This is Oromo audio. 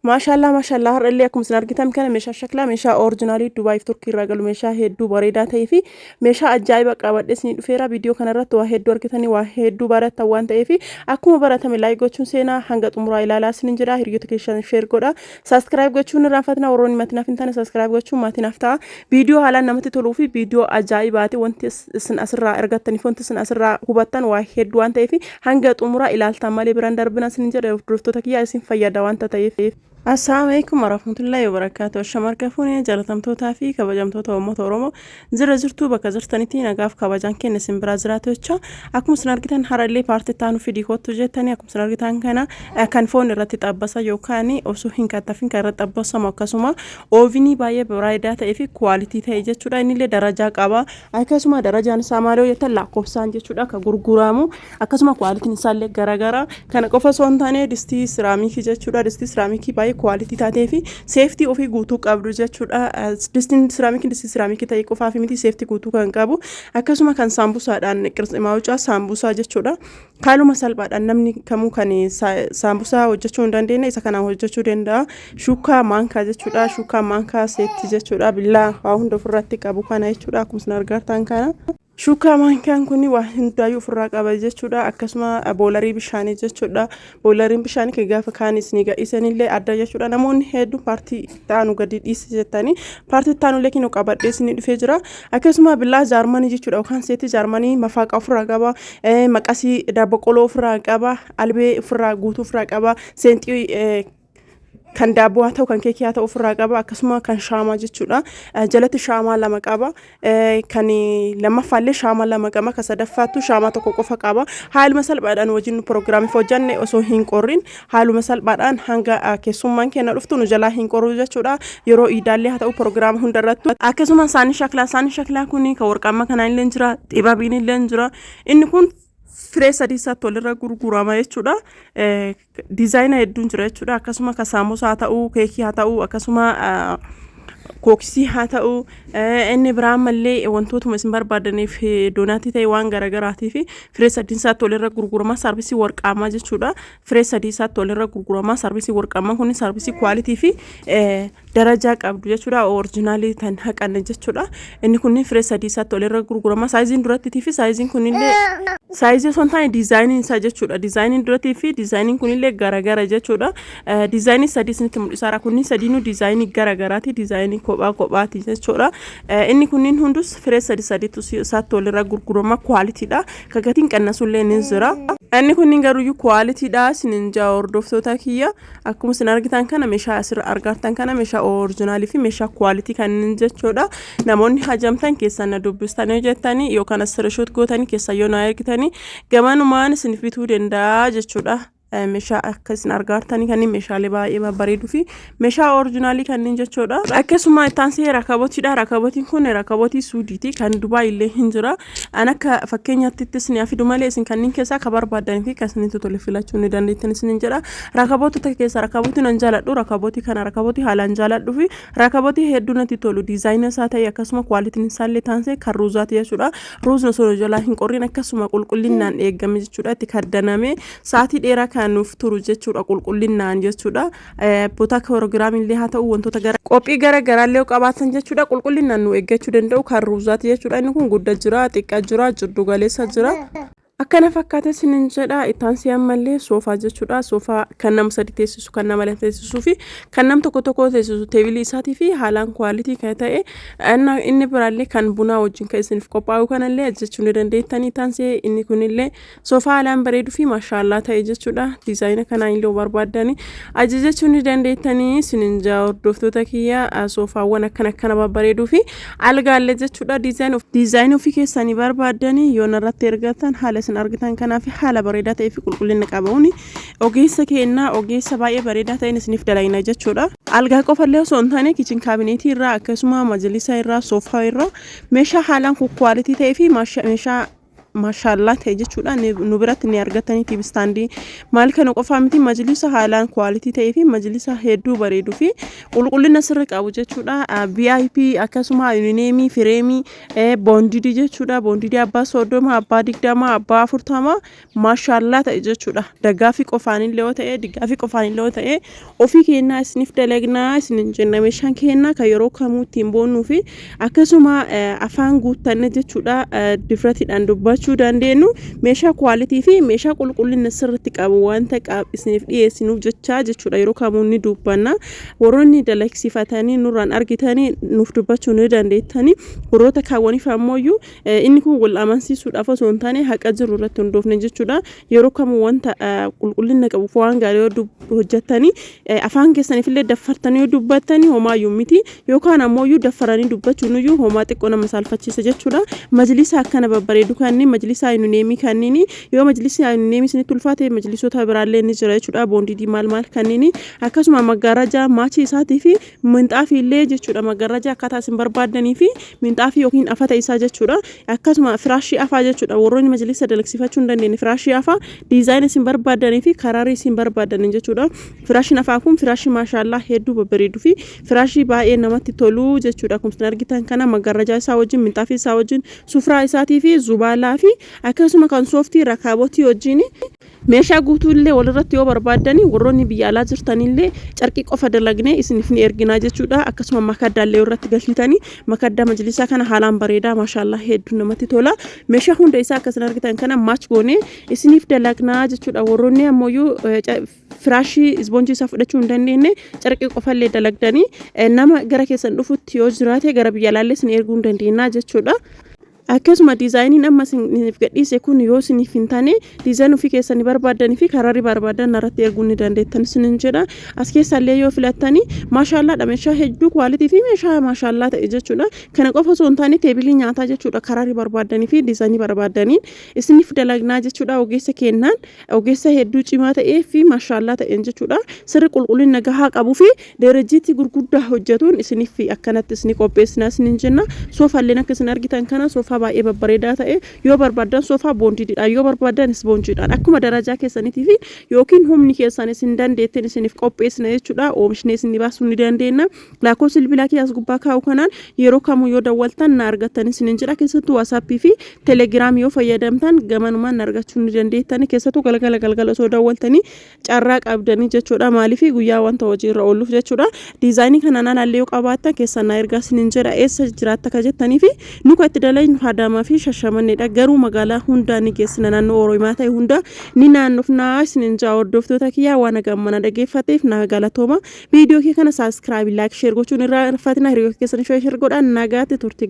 Maashaallaa maashaallaa, har'allee akkuma isin argitan kana meeshaa shaklaa, meeshaa orijinaalii Dubaay fi Turkii irraa galu, meeshaa hedduu bareedaa ta'ee fi meeshaa ajaa'iba qabadhee isinii dhufeera. Viidiyoo kanarratti waa hedduu argitanii waa hedduu barattan waan ta'eef, akkuma baratame like gochuun seenaa hanga xumuraa ilaalaa isinin jedha. Hiriyoota keessan share godha. Subscribe gochuun irraanfatina. Warroonni maatii naaf hin taane subscribe gochuun maatii naaf ta'a. Viidiyoo haalaan namatti toluu fi viidiyoo ajaa'ibaati. Wanti isin asirraa argattaniif wanti isin asirraa hubattan waa hedduu waan ta'eef, hanga xumuraa ilaaltan malee biraan darbina isinin jedha. Hordoftoota kiyyaa, isin fayyada wanta ta'eef. Assalaamu alaikum warahmatullahi wabarakatuh. Shamarka fuunee jaalatamtootaa fi kabajamtoota uummata Oromoo, jira jirtuu? Bakka jirtanitti nagaaf kabajaan keenya isin biraa jiraatu jecha, akkuma isin argitan har'allee part itti aanu fidii kottu jettanii, akkuma isin argitan kana kan foon irratti xabbasa yookaan osoo hin kattafin kan irratti xabbasamu, akkasuma ovenii baay'ee bareedaa ta'ee fi quality ta'e jechuudha. Innillee darajaa qaba. Akkasuma darajaan isaa maal yoo jettan, lakkoofsaan jechuudha kan gurguramu. Akkasuma qualityn isaallee garaagara. Kana qofa osoo hin taane, distii siraamikii jechuudha. Distii siraamikii baay'ee quality taatee fi safety ofii guutuu qabdu jechuudha. Distiin siraamikii distii siraamikii ta'e qofaaf miti, safety guutuu kan qabu. Akkasuma kan saambusaadhaan qirximaawucaa saambusaa jechuudha. Haaluma salphaadhaan namni kamuu kan saambusaa hojjechuu hin dandeenye isa kanaan hojjechuu danda'a. Shuukaa maankaa jechuudha. Shuukaa maankaa set jechuudha. Billaa waa hunda ofirratti qabu kana jechuudha. Akkuma isin argartan kana. Shuukaa maankaan kun waa hundaayyuu ofirraa qaba jechuudha. Akkasuma boilerii bishaanii jechuudha. Boileriin bishaanii kan gaafa kaan isinii gadhiisanillee adda jechuudha. Namoonni hedduun part itti gadi dhiisi jettanii, part itti aanullee kinoo qabadhee isinii dhufee jira. Akkasuma billaa jaarmanii jechuudha, yookaan setii jaarmanii mafaaqa ofirraa qaba. Maqasii daabboo ofirraa qaba. Albee ofirraa guutuu ofirraa qaba. Seenxii kan daabboo haa ta'u, kan keekii haa ta'u ofirraa qaba. Akkasuma kan shaamaa jechuudha. Jalatti shaamaa lama qaba. Kan lammaffaallee shaamaa lama qaba. Kan sadaffaattu shaamaa tokko qofa qaba. Haaluma salphaadhaan wajjin piroogiraamiif hojjanne osoo hin qorrin, haaluma salphaadhaan hanga keessummaan keenya dhuftu nu jalaa hin qorru jechuudha. Yeroo iidaallee haa ta'u, piroogiraama hundarrattu. Akkasuma saanii shaklaa, saanii shaklaa kun kan warqaammaa kanaan illee jira, xibabiin illee jira. Inni kun firee sadii isaatti walirra gurgurama jechuudha. Diizaayina hedduun jira jechuudha. Akkasuma kan saamusaa haa ta'u, keekii haa ta'u, akkasuma kooksii haa ta'u, inni biraa ammallee wantootuma isin barbaadaniif doonatii ta'e waan garaagaraatii fi firee sadii isaatti walirra gurgurama. Saarbisii warqaamaa jechuudha. Firee sadii isaatti walirra gurgurama. Saarbisii warqaamaa kun saarbisii quality fi darajaa qabdu jechuudha. Originalii kan haqanne jechuudha. Inni kun firee sadii isaatti walirra gurgurama. Saayiziin durattiitii fi saayiziin kunillee, saayizii osoo hin taane diizaayiniin isaa jechuudha. Diizaayiniin durattii fi diizaayiniin kunillee garagara jechuudha. Diizaayinii sadii isinitti mul'isaara. Kunniin sadiinuu diizaayinii garagaraati. Diizaayinii kophaa kophaati jechuudha. Inni kunniin hundus firee sadi sadiitu isaatti walirra gurgurama. Qualitydha. Ka gatiin qannasullee ni jira. Inni kunniin garuuyyuu qualitydha isinin jaa, hordoftoota kiyya. Akkuma isin argitan kana, meeshaa asirra argartan kana meeshaa originalii fi meeshaa quality kanneen jechuudha. Namoonni hajamtan keessan na dubbistanii jettanii yookaan screenshot gootanii keessan yoo na ergitanii, gamanumaan isinif bituu danda'a jechuudha. Meeshaa akka isin argartanii kanneen meeshaalee baay'ee babbareeduu fi meeshaa originalii kanneen jechuudha. Akkasuma itti aansee rakabotiidha. Rakabotiin kun rakabotii Suudiiti. Kan Dubaay illee hin jira. An akka fakkeenyaatti isin fidu malee, isin kanneen keessaa akka barbaadanii fi kan isinitti tole filachuu ni dandeettan isinin jedha. Rakabootota keessa rakabotii nan jaaladhu. Rakabotii kana rakabotii haalaan jaaladhu fi rakabotii hedduu natti tolu. Diizaayina isaa ta'e, akkasuma qualityn isaallee taansee kan ruuzaati jechuudha. Ruuzni osoo jalaa hin qorrin akkasuma qulqullinnaan eegame jechuudha. Itti kaddanamee sa'aatii dheeraa kan nuuf turu jechuudha, qulqullinnaan jechuudha. Boota piroogiraamii illee haa ta'u, wantoota gara qophii gara garaallee qabaatan jechuudha, qulqullinnaan nu eeggachuu danda'u kan ruuzaati jechuudha. Inni kun guddaa jira, xiqqaa jira, jiddu galeessa jira. Akkana fakkaata isinin jedha. Ittaansii ammallee soofaa jechuudha. Soofaa kan nama sadi teessisu, kan nama lama teessisuu fi kan nam tokko tokko teessisu, tableii isaatii fi haalaan quality kan ta'e, inni biraallee kan bunaa wajjin kan isiniif qophaa'u kanallee ajajachuu ni dandeettanii. Ittaansii inni kunillee soofaa haalaan bareeduu fi maashaallaa ta'e jechuudha. Diizaayina kanaan illee barbaaddanii ajajachuu ni dandeettanii isinin jaa, hordoftoota kiyya. Soofaawwan akkana akkana babbareeduu fi algaallee jechuudha. Diizaayinii ofii keessanii barbaaddanii yoo narratti ergatan, haala isin argitan kanaa fi haala bareedaa ta'ee fi qulqullina qabuun ogeessa kennaa, ogeessa baay'ee bareedaa ta'een isiniif dalagna jechuudha. Algaa qofallee osoo hin taane, kitchen cabinetii irraa, akkasuma majalisa irraa, soofaa irraa meeshaa haalaan quality ta'ee fi meeshaa maashaallaa ta'e jechuudha. Nu biratti ni argatanii TV standii maal kana qofaa miti, majlisa haalaan quality ta'ee fi majlisa hedduu bareeduu fi qulqullina sirri qabu jechuudha. VIP akkasuma aluminiyeemii, fireemii, bondedii jechuudha. Bondedii abbaa 30, abbaa 20, abbaa 40 maashaallaa ta'e jechuudha. Daggaafii qofaanillee yoo ta'e, diggaafii qofaanillee yoo ta'e, ofii kennaa isiniif dalagnaa isinin jenna. Meeshaan kennaa kan yeroo kamuu ittiin boonnuu fi akkasuma afaan guuttanne jechuudha, difratiidhaan dubbachuu dandeenyu, meeshaa quality fi meeshaa qulqullina sirriitti qabu wanta isiniif dhiyeessinuuf jecha jechuudha. Yeroo kamuu ni dubbanna. Warroonni dalagsiifatanii nurraan argitanii nuuf dubbachuu ni dandeettanii. Warroota kaawwaniif ammoo inni kun wal amansiisuudhaaf osoo hin taane, haqa jiru irratti hundoofne jechuudha. Yeroo kamuu wanta qulqullina qabu, waan gaarii yoo hojjettanii, afaan keessaniif illee daffartanii yoo dubbattanii homaayyuu miti, yookaan ammoo daffaranii dubbachuun iyyuu homaa xiqqoo nama saalfachiisa jechuudha. Majlisa akkana babbareedu kanneen, majlisa aluminiyeemii kanneen, yoo majlisi aluminiyeemii isinitti ulfaate, majlisoota biraallee ni jira jechuudha. Bondedii maal maal kanneen, akkasuma maggaarajaa maachii isaatii fi minxaafii illee jechuudha. Maggaarajaa akkaataa isin barbaaddanii fi minxaafii yookiin afata isaa jechuudha. Akkasuma firaashii afaa jechuudha. Warroonni majlisa dalagsiifachuu hin dandeenye, firaashii afaa diizaayinii isin barbaaddanii fi karaarii isin barbaaddanii jechuudha. Firaashiin afaa kun firaashii maashaallaa hedduu babbareeduu fi firaashii baay'ee namatti tolu jechuudha. Akkuma isin argitan kana maggaarajaa isaa wajjin, minxaafii isaa wajjin, sufraa isaatii fi zubaalaa fi akkasuma kan sooftii rakaabotii wajjin, meeshaa guutuu illee walirratti yoo barbaaddani, warroonni biyya alaa jirtanillee carqii qofa dalagnee isiniif ni erginaa jechuudha. Akkasuma makaddaallee irratti galchitanii, makaddaa majlisaa kana haalaan bareedaa, maashaallaa hedduu namatti tola. Meeshaa hunda isaa akkasuma argitan kana match goonee isiniif dalagnaa jechuudha. Warroonni ammoo firaashii isboonjii isaa fudhachuu hin dandeenye, carqii qofallee dalagdanii nama gara keessan dhufutti yoo jiraate, gara biyya alaallee isin erguu hin dandeenya jechuudha. Akkasuma diizaayiniin amma isiniif gadhiise kun yoo isiniif hin taane, diizaayinii ofii keessanii barbaaddanii fi karaarii barbaadan irratti erguu ni dandeettan isinin jedha. As keessallee yoo filattanii maashaallaadha, meeshaa hedduu quality fi meeshaa maashaallaa ta'e jechuudha. Kana qofa osoo hin taane, teebilii nyaataa jechuudha, karaarii barbaaddanii fi diizaayinii barbaaddaniin isiniif dalagnaa jechuudha. Ogeessa kennaan, ogeessa hedduu cimaa ta'ee fi maashaallaa ta'een jechuudha. Sirri qulqullina gahaa qabuu fi derejiitii gurguddaa hojjetuun isiniif akkanatti isinii qopheessina isinin jenna. Soofaalleen akka isin argitan kana soofaa baay'ee babbareedaa ta'e, yoo barbaaddan soofaa bondediidhaan, yoo barbaaddan isboonjiidhaan, akkuma darajaa keessaniitii fi yookiin humni keessan isin dandeettin isiniif qopheessina jechuudha. Oomishne isin baasuu ni dandeenya. Lakkoofsa bilbilaa kiyya as gubbaa kaa'u kanaan yeroo kamuu yoo dawwaltan na argattan isinin jedha. Keessattuu WhatsAppii fi Telegramii yoo fayyadamtan gamanumaan na argachuu ni dandeettani. Keessattuu galgala galgala osoo dawwaltanii carraa qabdanii jechuudha. Maaliif guyyaa wanta hojii irra ooluuf jechuudha. Diizaayinii kanaan alaallee yoo qabaattan keessan na ergaa isinin jedha. Eessa jiraatta ka jettanii fi nu kan itti dalagnu Adaamaa fi Shashamanneedha. Garuu magaalaa hundaa ni geessina, naannoo Oromiyaa ta'e hunda ni naannofnaa isinin jaa. Hordoftoota kiyyaa, waan gammana dhaggeeffateef na galatooma. Viidiyoo kee kana subscribe, like, share gochuun irraa irfatina. Hiriyoota keessan share godhaa. Nagaatti turte.